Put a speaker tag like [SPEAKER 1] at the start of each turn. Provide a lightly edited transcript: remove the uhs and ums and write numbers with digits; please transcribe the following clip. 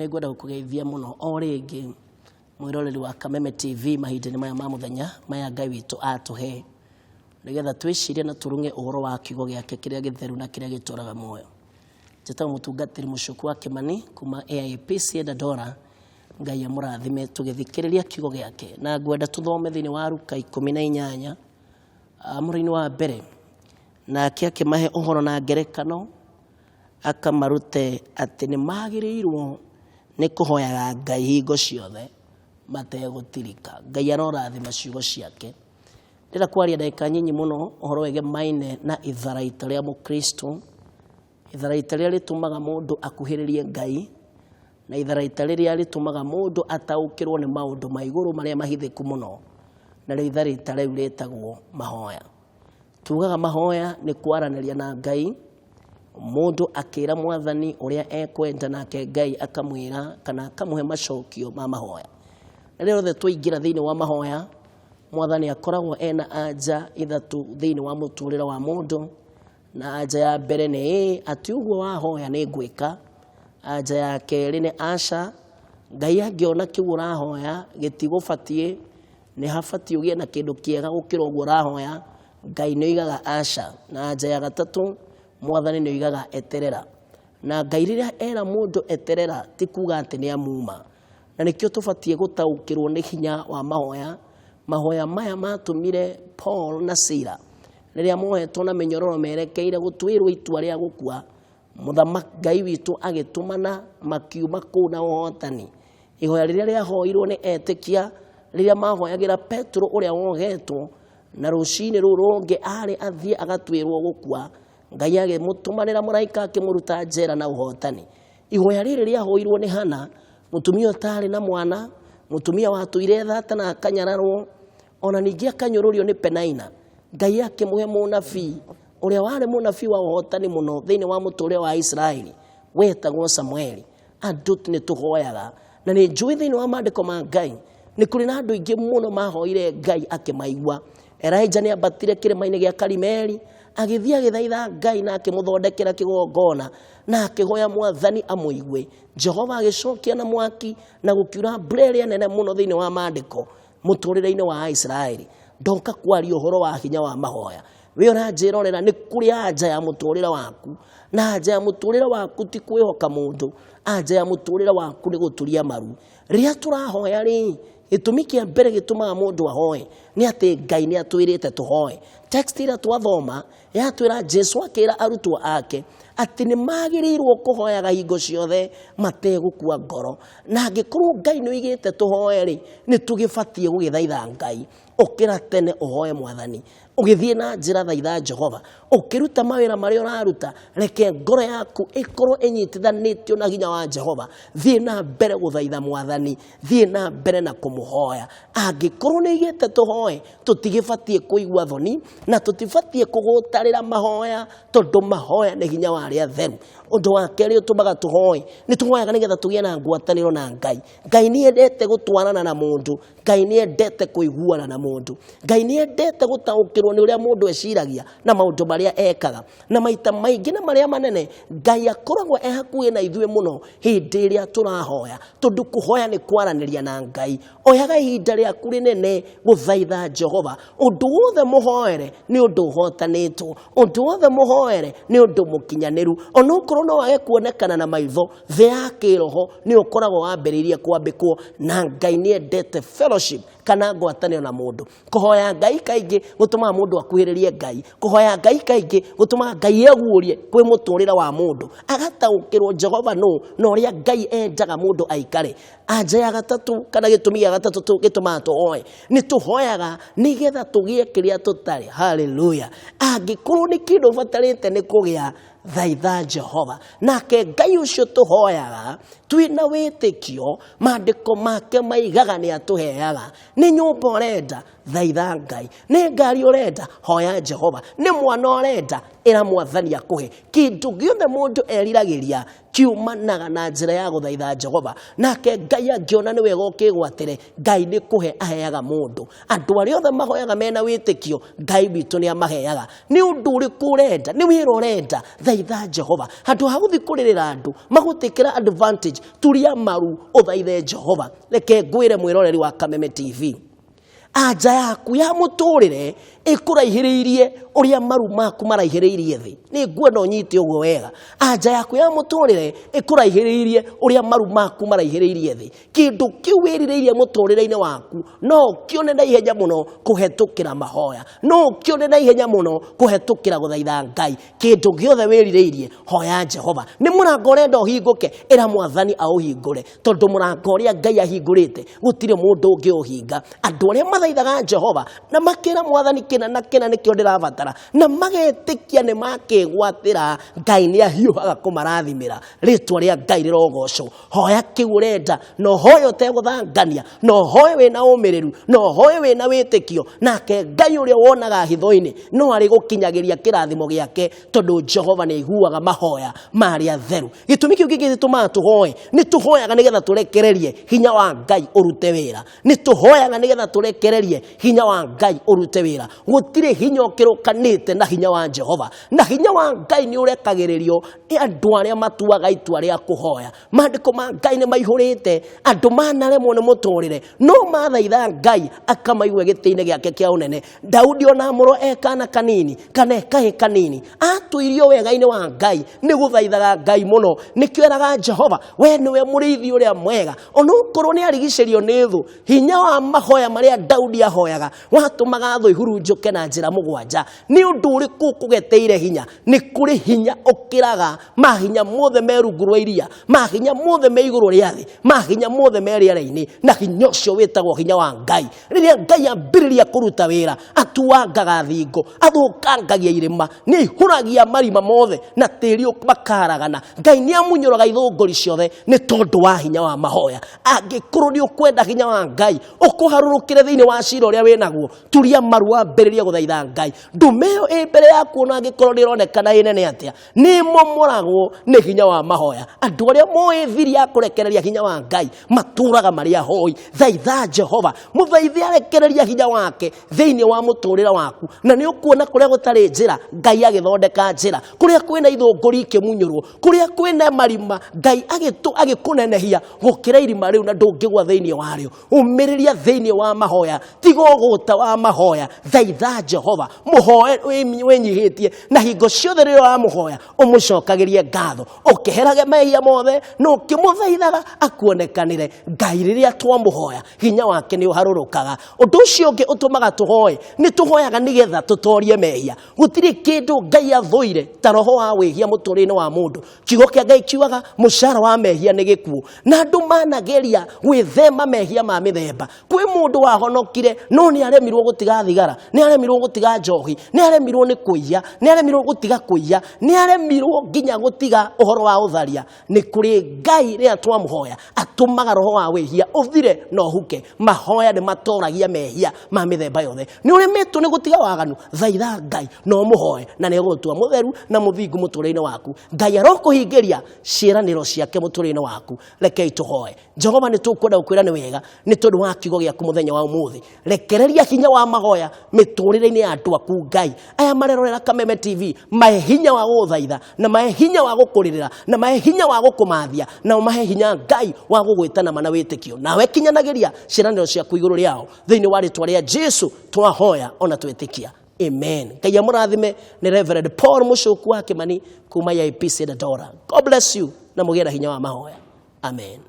[SPEAKER 1] Nĩ ngwenda gũkũgeithia mũno o rĩngĩ mwĩroreri wa Kameme TV mahinda-inĩ maya ma mũthenya maya Ngai witũ atũhe nĩgetha twĩcirie na tũrung'e ũhoro wa kiugo gĩake kĩrĩa gĩtheru na kĩrĩa gĩtũraga muoyo. Njĩtagwo mũtungatĩri Mũcuku wa Kĩmani kuma AIPC Dandora. Ngai amũrathime tũgĩthikĩrĩria kiugo gĩake, na ngwenda tũthome thĩinĩ wa Luka 18 mũhari-inĩ wa mbere. Nake akĩmahe ũhoro na ngerekano akamarute atĩ nĩ magĩrĩirwo nĩ kũhoyaga Ngai hingo ciothe mategũtirika. Ngai arorathima ciugo ciake. Ndĩrenda kwaria ndagĩka nyinyi mũno ũhoro wĩgemaine na itharaita rĩa mũkristo, itharaita rĩrĩa rĩtũmaga mũndũ akuhĩrĩrie Ngai, na itharaita rĩrĩa rĩtũmaga mũndũ ataũkĩrwo nĩ maũndũ ma igũrũ marĩa mahithĩku mũno, narĩo itharaita rĩu rĩtagwo mahoya. Tugaga mahoya nĩ kwaranĩria na Ngai, mũndũ akĩra mwathani ũrĩa ekwenda nake Ngai akamwĩra kana akamũhe macokio ma mahoya. Na rĩrĩa rĩothe twaingĩra thĩinĩ wa mahoya, mwathani akoragwo ena anja ithatũ thĩinĩ wa mũtũrĩre wa mũndũ, na anja ya mbere nĩ ĩĩ, atĩ ũguo wahoya nĩ ngwĩka. Anja ya kerĩ nĩ aca, Ngai angĩona kĩu ũrahoya gĩtigũbatiĩ, nĩ habatiĩ ũgĩe na kĩndũ kĩega gũkĩra ũguo ũrahoya, Ngai nĩ oigaga aca. Na anja ya gatatũ, mwathani nĩ oigaga eterera. Na Ngai rĩrĩa era mũndũ eterera, ti kuga atĩ nĩ amuma. Na nĩkĩo tũbatiĩ gũtaũkĩrwo nĩ hinya wa mahoya. Mahoya maya matũmire Paul na Sila rĩrĩa mohetwo na mĩnyororo merekeire gũtuĩrwo itua rĩa gũkua, mũthamaki Ngai witũ agĩtũmana makiuma kũu na ũhotani. Ihoya rĩrĩa rĩahoirwo nĩ etĩkia rĩrĩa mahoyagĩra Petero ũrĩa wohetwo, na rũcinĩ rũu rũngĩ arĩ athiĩ agatuĩrwo gũkua, Ngai agĩmũtũmanĩra mũraika akĩmũruta njera na ũhotani. Ihoya rĩrĩ rĩahoirwo nĩ Hana, mũtumia ũtarĩ na mwana, mũtumia watũire thata na akanyararwo, ona ningĩ akanyũrũrio nĩ Penaina. Ngai akĩmũhe mũnabii ũrĩa warĩ mũnabii wa ũhotani mũno thĩinĩ wa mũtũrĩre wa Isiraeli, wetagwo Samueli. Andũ nĩ tũhoyaga, na nĩ njũĩ thĩinĩ wa maandĩko ma Ngai nĩ kũrĩ na andũ aingĩ mũno mahoire Ngai akĩmaigua. Elijah nĩ ambatire kĩrĩma-inĩ gĩa Karimeli, agĩthiĩ agĩthaitha Ngai na akĩmũthondekera kĩgongona na akĩhoya mwathani amũigue. Jehova agĩcokia na mwaki na gũkiura mbura ĩrĩa nene mũno thĩinĩ wa maandĩko mũtũrĩre-inĩ wa Aisiraeli. Ndoka kwaria ũhoro wa hinya wa mahoya. We ũranjĩrorera nĩ kũrĩ anja ya mũtũrĩre waku, na anja ya mũtũrĩre waku ti kwĩhoka mũndũ, anja ya mũtũrĩre waku nĩ gũturia maru. Rĩrĩa tũrahoya rĩ, gĩtũmi kĩa mbere gĩtũmaga mũndũ ahoe nĩ atĩ Ngai nĩ atwĩrĩte tũhoe. Text ĩrĩa twathoma yatwĩra Jesu akĩra arutwo ake atĩ nĩ magĩrĩirwo kũhoyaga hingo ciothe mategũkua ngoro. Na angĩkorwo Ngai nĩ oigĩte tũhoe rĩ, nĩ tũgĩbatiĩ gũgĩthaitha Ngai. Ũkĩra tene ũhoe mwathani, ũgĩthiĩ na njĩra thaitha Jehova, ũkĩruta mawĩra marĩa ũraruta, reke ngoro yaku ĩkorwo ĩnyitithanĩtio na hinya wa Jehova. Thiĩ na mbere gũthaitha mwathani, thiĩ na mbere na kũmũhoya. Angĩkorwo nĩ oigĩte tũhoe, tũtigĩbatiĩ kũigua thoni na tũtibatiĩ kũgũtarĩra mahoya, tondũ mahoya nĩ hinya wa arĩa atheru. Ũndũ wa kerĩ ũtũmaga tũhoe, nĩ tũhoyaga nĩgetha tũgĩe na ngwatanĩro na Ngai. Ngai nĩ endete gũtwarana na mũndũ, Ngai nĩ endete kũiguana na mũndũ, Ngai nĩ endete gũtaũkĩrwo nĩ ũrĩa mũndũ eciragia na maũndũ marĩa ekaga. Na maita maingĩ na marĩa manene Ngai akoragwo e hakuhĩ na ithuĩ mũno hĩndĩ ĩrĩa tũrahoya, tondũ kũhoya nĩ kwaranĩria na Ngai. Oyaga ihinda rĩaku rĩnene gũthaitha Jehova. Ũndũ wothe mũhoere nĩ ũndũ ũhotanĩtwo, ũndũ wothe mũhoere nĩ ũndũ mũkinyanĩru, onokorwo no wage kuonekana na maitho. Thĩ ya kĩroho nĩ ũkoragwo wambĩrĩirie kwambĩkwo, na Ngai nĩ endete fellowship kana ngwatanĩro na mũndũ. Kũhoya Ngai kaingĩ gũtũmaga mũndũ akuhĩrĩrie Ngai. Kũhoya Ngai kaingĩ gũtũmaga Ngai eguũrie kwĩ mũtũrĩre wa mũndũ, agataũkĩrwo Jehova nũ na ũrĩa Ngai endaga mũndũ aikare. Anja ya gatatũ kana gĩtũmi gĩa gatatũ gĩtũmaga tũhoe, nĩ tũhoyaga nĩgetha tũgĩe kĩrĩa tũtarĩ. Haleluya! Angĩkorwo nĩ kĩndũ ũbatarĩte nĩ kũgĩa, thaitha Jehova. Nake Ngai ũcio tũhoyaga twĩna wĩtĩkio, maandĩko make maigaga nĩ atũheaga. Nĩ nyũmba ũrenda, thaitha Ngai. Nĩ ngari ũrenda, hoya Jehova. Nĩ mwana ũrenda, ĩra mwathani akũhe. Kĩndũ gĩothe mũndũ eriragĩria kiumanaga na njĩra ya gũthaitha Jehova. Nake Ngai angĩona nĩ wega ũkĩgwatĩre, Ngai nĩ kũhe aheaga mũndũ. Andũ arĩa othe mahoyaga mena wĩtĩkio, Ngai witũ nĩ amaheaga. Nĩ ũndũ ũrĩkũ ũrenda? Nĩ wĩra ũrenda? Thaitha Thaitha Jehova handũ ha gũthiĩ kũrĩrĩra andũ magũtĩkĩra advantage. Turia maru ũthaithe Jehova. Reke ngwĩre mwĩroreri wa Kameme TV, anja yaku ya mũtũrĩre ĩkũraihĩrĩirie ũrĩa maru maku maraihĩrĩirie thĩ. Nĩ nguona ũnyite ũguo wega. Anja yaku ya mũtũrĩre ĩkũraihĩrĩirie ũrĩa maru maku maraihĩrĩirie thĩ. Kĩndũ kĩu wĩrirĩirie mũtũrĩre-inĩ waku no ũkĩone na ihenya mũno kũhetũkĩra mahoya, no ũkĩone na ihenya mũno kũhetũkĩra gũthaitha Ngai. Kĩndũ gĩothe wĩrirĩirie, hoya Jehova. Nĩ mũrango ũrenda ũhingũke, ĩra Mwathani aũhingũre, tondũ mũrango ũrĩa Ngai ahingũrĩte gũtirĩ mũndũ ũngĩ ũhinga. Andũ arĩa mathaithaga Jehova na makĩra Mwathani kĩna na kĩna nĩkĩo ndĩrabatara, na magetĩkia nĩ makĩgwatĩra, Ngai nĩ ahiũhaga kũmarathimĩra. Rĩtwa rĩa Ngai rĩrogocwo. Hoya kĩu ũrenda, na ũhoe ũtegũthangania, na ũhoe wĩna ũmĩrĩru, na ũhoe wĩna wĩtĩkio, nake Ngai ũrĩa wonaga hitho-inĩ no arĩgũkinyagĩria kĩrathimo gĩake, tondũ Jehova nĩ aiguaga mahoya ma arĩa atheru. Gĩtũmi kĩu kĩngĩ gĩtũmaga tũhoe, nĩ tũhoyaga nĩgetha tũrekererie hinya wa Ngai ũrute wĩra. Nĩ tũhoyaga nĩgetha tũrekererie hinya wa Ngai ũrute wĩra. Gũtirĩ hinya ũkĩrũkanĩte na hinya wa Jehova, na hinya wa Ngai nĩ ũrekagĩrĩrio nĩ andũ arĩa matuaga itua rĩa kũhoya. Maandĩko ma Ngai nĩ maihũrĩte andũ manaremwo nĩ mũtũrĩre, no mathaitha Ngai akamaigua gĩtĩ-inĩ gĩake kĩa ũnene. Daudi ona mũro e kana kanini kana e kahĩ kanini, atũirio wega-inĩ wa Ngai nĩ gũthaithaga Ngai mũno. Nĩkĩo eraga Jehova, we nĩwe mũrĩithi ũrĩa mwega. Onokorwo nĩ arigicĩrio nĩ thũ, hinya wa mahoya marĩa Daudi ahoyaga watũmaga thũ ihurunjũke na njĩra mũgwanja. Nĩ ũndũ ũrĩkũ ũkũgeteire hinya? Nĩ kũrĩ hinya ũkĩraga mahinya mothe me rungu rwa iria, mahinya mothe me igũrũ rĩa thĩ, mahinya mothe me rĩera-inĩ, na hinya ũcio wĩtagwo hinya wa Ngai. Rĩrĩa Ngai ambĩrĩria kũruta wĩra, atuangaga thingo, athũkangagia irĩma, nĩ aihũragia marima mothe na tĩri makaragana. Ngai nĩ amunyũraga ithũngũri ciothe nĩ tondũ wa hinya wa mahoya. Angĩkorwo nĩ ũkwenda hinya wa Ngai ũkũharũrũkĩre thĩinĩ wa cira ũrĩa wĩnaguo, turia maru wambĩrĩrie gũthaitha Ngai. Ndume ĩyo ĩ mbere yaku ona angĩkorwo nĩ ĩronekana ĩ nene atĩa, nĩ ĩmomoragwo nĩ hinya wa mahoya. Andũ arĩa moĩ thiri ya kũrekereria hinya wa Ngai matũraga marĩ ahoi. Thaitha Jehova, mũthaithe arekereria hinya wake thĩinĩ wa mũtũrĩre waku, na nĩ ũkuona kũrĩa gũtarĩ njĩra Ngai agĩthondeka njĩra, kũrĩa kwĩna ithũngũri ikĩmunyũrwo, kũrĩa kwĩna marima Ngai agĩkũnenehia gũkĩra irima rĩu na ndũngĩgwa thĩinĩ warĩo. Ũmĩrĩria thĩinĩ wa mahoya, tiga ũgũta wa mahoya. Thaitha Jehova, mũhoe wĩnyihĩtie, na hingo ciothe rĩrĩa ũramũhoya ũmũcokagĩrie ngatho, ũkĩherage mehia mothe na ũkĩmũthaithaga akuonekanĩre. Ngai rĩrĩa twamũhoya hinya wake nĩ ũharũrũkaga. Ũndũ ũcio ũngĩ ũtũmaga tũhoe, nĩ tũhoyaga nĩgetha tũtorie mehia. Gũtirĩ kĩndũ Ngai athũire ta roho wa wĩhia mũtũrĩre-inĩ wa mũndũ. Kiugo kĩa Ngai kiugaga mũcara wa mehia nĩ gĩkuũ, na andũ manageria gwĩthema mehia ma mĩthemba. Kwĩ mũndũ wahonokire no nĩ aremirwo gũtiga thigara, nĩ aremirwo gũtiga njohi, nĩ aremirwo nĩ kũiya, nĩ aremirwo gũtiga kũiya, nĩ aremirwo nginya gũtiga ũhoro wa ũtharia. Nĩ kũrĩ Ngai rĩrĩa twamũhoya atũmaga roho wa wĩhia ũthire na ũhuke. Mahoya nĩ matoragia mehia ma mĩthemba yothe. Nĩ ũremetwo nĩ gũtiga waganu, thaitha Ngai na ũmũhoe, na nĩ egũgũtua mũtheru na mũthingu mũtũrĩre-inĩ waku. Ngai arokũhingĩria ciĩranĩro ciake mũtũrĩre-inĩ waku. Rekei tũhoe. Jehova, nĩ tũkwenda gũkwĩra nĩ wega nĩ tondũ wa kiugo gĩaku mũthenya wa ũmũthĩ. Rekereria hinya wa mahoya mĩtũrĩre-inĩ ya andũ aku Ngai. Aya marerorera Kameme TV, mahe hinya wa gũgũthaitha, na mahe hinya wa gũkũrĩrĩra, na mahe hinya wa gũkũmathia, na ũmahe hinya Ngai wa gũgwĩta na mana wĩtĩkio. Nawe kinyanagĩria ciĩranĩro ciaku igũrũ rĩao. Thĩinĩ wa rĩtwa rĩa Jesu twahoya ona twĩtĩkia. Amen. Ngai amũrathime. Nĩ Reverend Paul Mũcũku wa Kĩmani kuma AIPC Dandora. God bless you na mũgĩe na hinya wa mahoya. Amen.